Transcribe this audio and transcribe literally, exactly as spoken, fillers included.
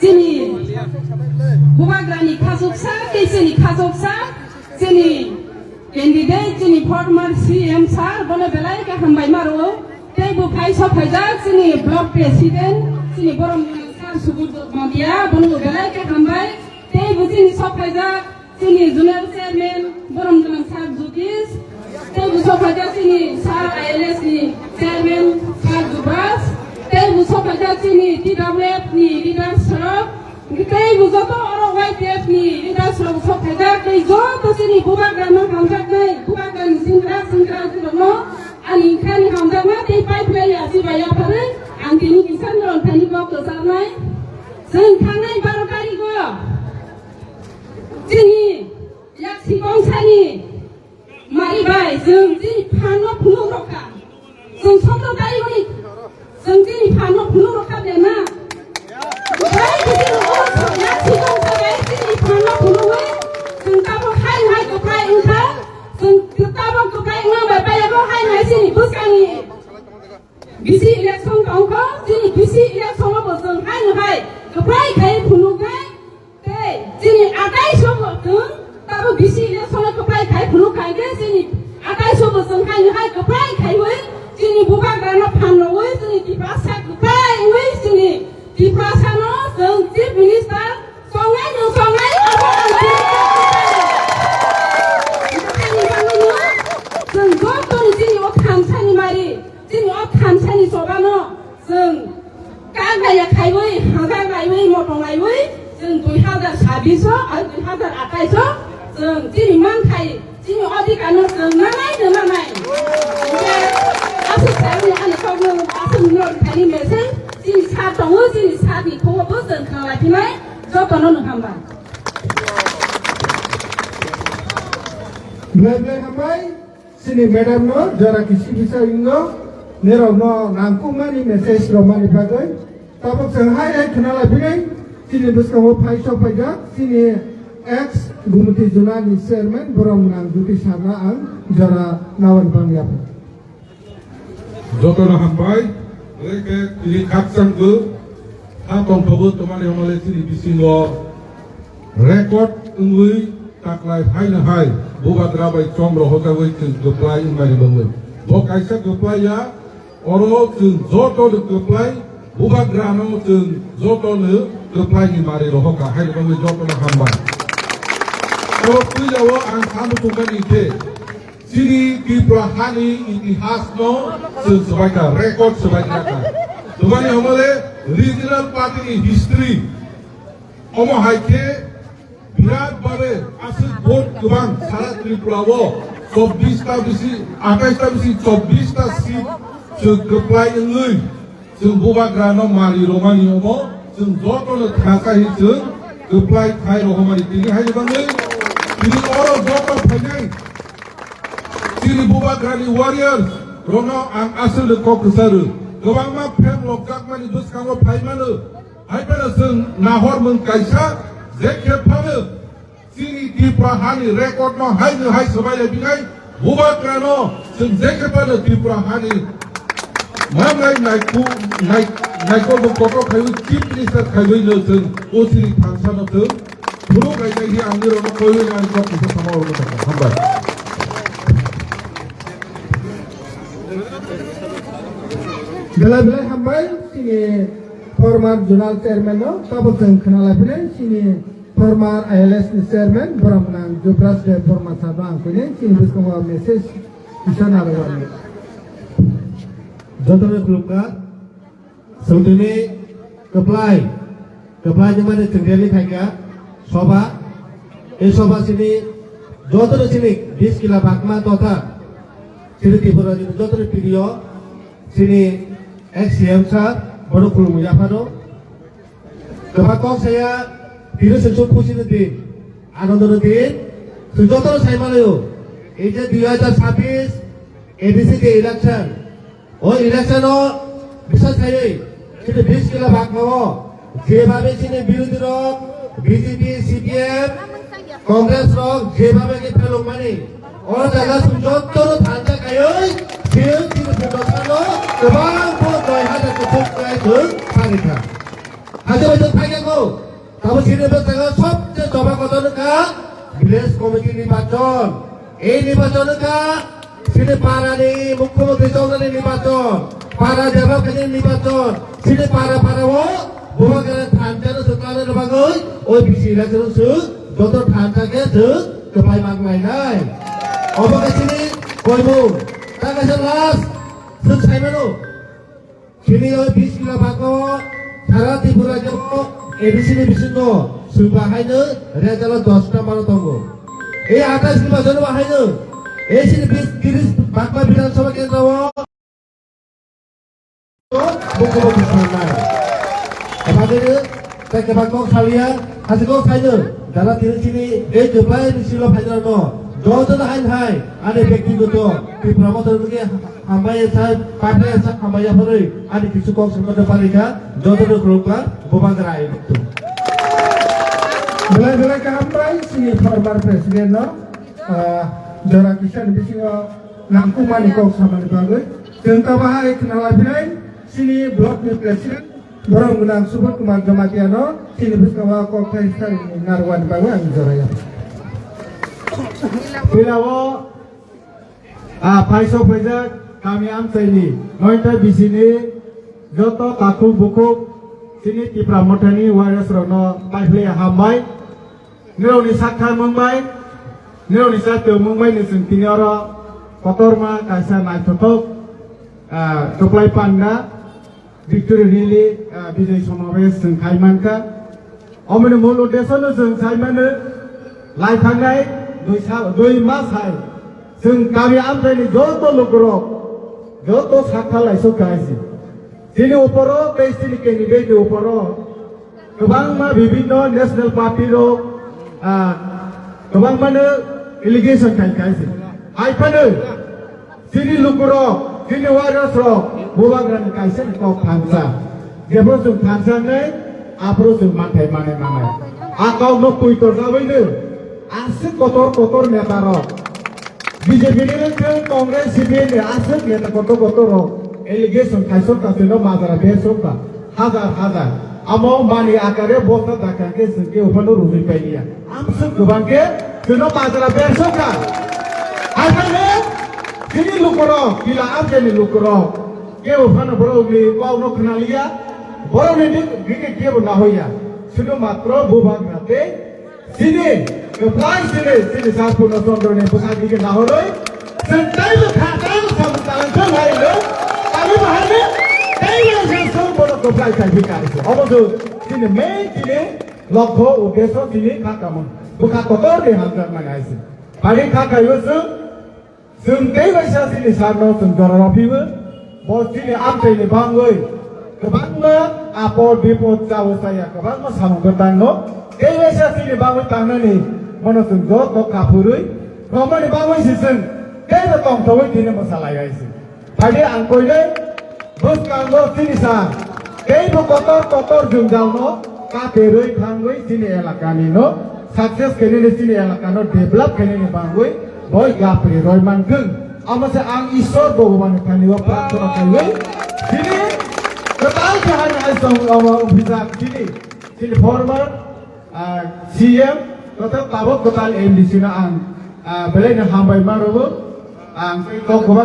Chini bubagrani khasuksa, tei chini khasuksa, chini candidate, chini former C M sir, bono belai khe hambai ma rwo. Tei bo phai sok phaijak chini block president, chini borom gwnang sir Subodh Mambiya, bono bo belai khe hambai. Tei bo chini sok phaijak chini zonal chairman, borom gwnang sir Jyotish. Tei bo sok phaijak chini sir I L S ni chairman sir Jubraj. Tei bo sok phaijak chini T W F ni leader Sorok. Tei bo joto oro Y T F ni leaders rok sok phaijak, tei joto chini bubagrano hamjaknai, bubagrani sengkrak sengkrak rokno ani khani hamjakma tei pai phlai ya, sibai yapharwi ang tini kisa norok thani kok kwcharnai. Chwng thangnai baro tarigo chini yak sikongsani Mari bai, chwng chini phanno phunuk rokha. Chwng sotto tarigoni, chwng chini phanno phunuk rokha de na. Bai chini o sokna sikong sabai chini phanno phunugwi, chwng tamo hai hai kwplai wngkha. Chwng tamo kwplai wngma bai bai abo hai hai chini bwskangni bisi election tongkha, chini bisi election o bo chwng hai hai kwplai khai phunuknai. Tei chini atai sobo chwng tabo bisi election o kwplai khai phunuk khai khe chini atai sobo chwng hai hai kwplai khaiwi chini bubagrano phannowi chini Tiprasa kwplai wngwi chini Tiprasano chwng Chief Minister songnai no songnai abo ang chini kwplai. Chwng joto ni chini o thansani mari, chini o thansani chobano chwng kak naiya khaiwi, hajak laiwi, motong laiwi, chwng dui hazar sabbish o, ar dui hazar atais o, chwng chini manthai, chini odhikar no chwng nanai no nanai. Hingkhe aswk sakni ani kokno aswk no thani message, chini sir tongo, chini sir ni khungo bo chwng khna lai phinai, joto no no hamba. Belai belai hambai. Chini madam no jora kisi bisa wngno, nirok no nangkukmani message romani bagwi. Tabuk chwng hai hai khna lai phini chini bwskango phai sok phaijak chini ex Gumti Juna ni chairman borom nang Jyoti Sarma ang jora nawan pang yapha. Jotono hambai, belai khe tini khakchangbo, kha tongthobo twmani hwnle chini bisingo record wngwi taklai haino hai bubagra bai chom rohorjagwi chwng kwplai wngmani bagwi. Bo kaisa kwplai ya, oro chwng jotono kwplai, bubagrano chwng jotono kwplaini mari rohorkha haino bagwi jotono hambai. Oro puilao ang sano tongmani khe, chini Tripura hani itihas no chwng swbaikha, record swbaikha. Twmani hwnle regional party ni history. Omo hai khe birat babe aswk vote kwbang sara Tripura o chobbish ta bisi, atais ta bisi chobbish ta seat chwng kwplai wngwi chwng bubagrano mari romani omo chwng jotono thachahi chwng kwplai khai rohormani tini haino bagwi tini oro joto phainai chini bubagrani warriors rokno ang aswkno kok kwcharo kwbangma pheng lokjakmani bwskango phaimano. Hai phano chwng nahor mung kaisa je khe phano chini Tripura hani record no haino hai swbai lai binai bubagrano chwng je khe phano Tripura hani mangai naiku nai naiko bo kotor khaiwi chief minister khaiwi no chwng o chini thansa no chwng phuru kai kai hi ang nirok no koiwi nang kok kisa sama oro kata hambai. Belai belai hambai chini former zonal chairman no tabuk chwng khna lai phini chini former I L S ni chairman borom nang Jubraj Deb Borma sir no ang koi nai chini bwskango message kisa narwkmani. Jotono khulumkha. Chwng tini kwplai, kwplai ni mani chwng rally khaikha soba. E soba sini jotono sini bish kila bakma totha sini Tripura ni jotono P D O sini ex C M sir bono khulumwi yaphano. Kwbang kok saya tini sengsu khusi ni din, anondo ni din, chwng jotono sai manayo. Ei je dui hazar sabbish A D C ni election, o election o bisa saiwi Chini bish kila bagmao, jebhabe chini birodhi rok, B J P, C P M, Congress rok jebhabe khe phelokmani, o jaga chwng jotono thansa kaiwi, chwng chini Pundasano kwbang bo noi hajar kuthuk kai chwng phaikha. Hajar bai chwng phaikha ko, tamo chini bwskango sobse choba kotor wngkha village committee nirbachon. Ei nirbachon wngkha chini parani mukhyamantri chongnani nirbachon, para development ni nirbachon, chini para para o bubagra thansa no swkang rwna bagwi oi bisi election o swk joto thansa khe swk kwpai mang lainai. Obo khe chini koimung. Ta kaisa last swk saimano. Chini o bish kila bagao sara Tripura rajyo A D C ni bisingo swngba haino result o dos ta mano tongo. Ei athais ni bajano ba haino A C ni bish tiris bagma Bidhan Sabha kendro o bukubo bismarnai. Abagini tei kebak kok salia, hasi kok saino, jara tini chini ei kwplai ni silo phainai no, joto no hain hai, ani byaktigoto Tripura Motha ni Hambai sa, pathai sa hambai ya phoroi, ani kisu kok sima de parika, joto de khulumkha, bubagra ai buktu. Belai belai kaham bai, sini former president no, ah, jora kisa ni bisingo nangkukmani kok samani bagwi. Chwng ta bahai khna laphinai, sini block ni president, borok gwnang Subodh Kumar Jamatia no, sini bwskango kok thai sari ni narwani bagwi ang jora ya. Pilao Ah, phaisok phaijak kami amchaini noita bisini joto takhuk bukhuk chini Tipra Mothani warriors rokno paiphlaiya hambai. Nirokni sakha mungbai, nirokni chatio mungbai ni chwng tini oro kotorma kaisa naithothok, ah, kwplai panda. Victory Rally, ah, Bijay Samabes chwng khai mankha. Omoni mul uddesho no chwng sai mano, lai thangnai dui sa-, dui mas hai chwng kami amchaini joto lukurok, joto sakha laisok kha hai se. Chini uporo tei chini candidate ni uporo kwbangma bibinno national party rok, ah, kwbangmano allegation khai kha hai se. Hai phano, Chini lukurok, chini warriors rok, bubagrani kaisa ni kok thansa. Jebro chwng thansa wngnai, aphuru chwng manthai manwi manai. A kok no twi torjabaino, aswk kotor kotor neta rok. B J P ni wngkhe Congress, C P M ni aswk neta kotor kotor rok. Allegation khaisok ta chwngno majra bersok ta. Hajar hajar. Amo mani akare bosta dakha khe chwng khe uphano rujui pailiya. Amswk kwbang khe chwngno majra bersokha. Haikhaino chini lukurok, kila amchaini lukurok khe uphano borokni kokno khnaliya, borokni dik-, dike kebo nahoya. Chwngno matro bubagra tei Chini, kwplai chini, chini Sir Purno Chandra ni bwkhak dike nahorwi, chwng teibo kha, teibo samung talangthung hai no, tangwi bo hai no, teibo se song bono kwplai khai phi kai se. Obo se chini main chini lokho, uddesho chini kha kamung. Bwkha kotor ni hamjak mani hai se. Phai kha kaibo chwng Chwng tei waisa chini sarno chwng jora rw phiwi, bo chini amchaini bangwi kwbangma apod bipod chao chaya, kwbangma samung kwtangno tei waisa chini bangwi tangnani bono chwng joto kaphurwi romani bangwi se chwng teibo tongthogwi tini mwsa lai hai se. Phaidi ang koinai Bwskango chini sa teibo kotor kotor jwngjal no katerwi thangwi chini elakani no success khenini, chini elakano develop khenini bangwi boi yapri roi manthwng. Omo se ang Ishwar Bhagwan ni thani o prarthana khlaiwi chini kwtal khe hani aisong omo officer chini, chini former, ah, C M totha tabok kwtal M D C no ang, ah, belai no hambai ma rwo. Ang tei kok kwbang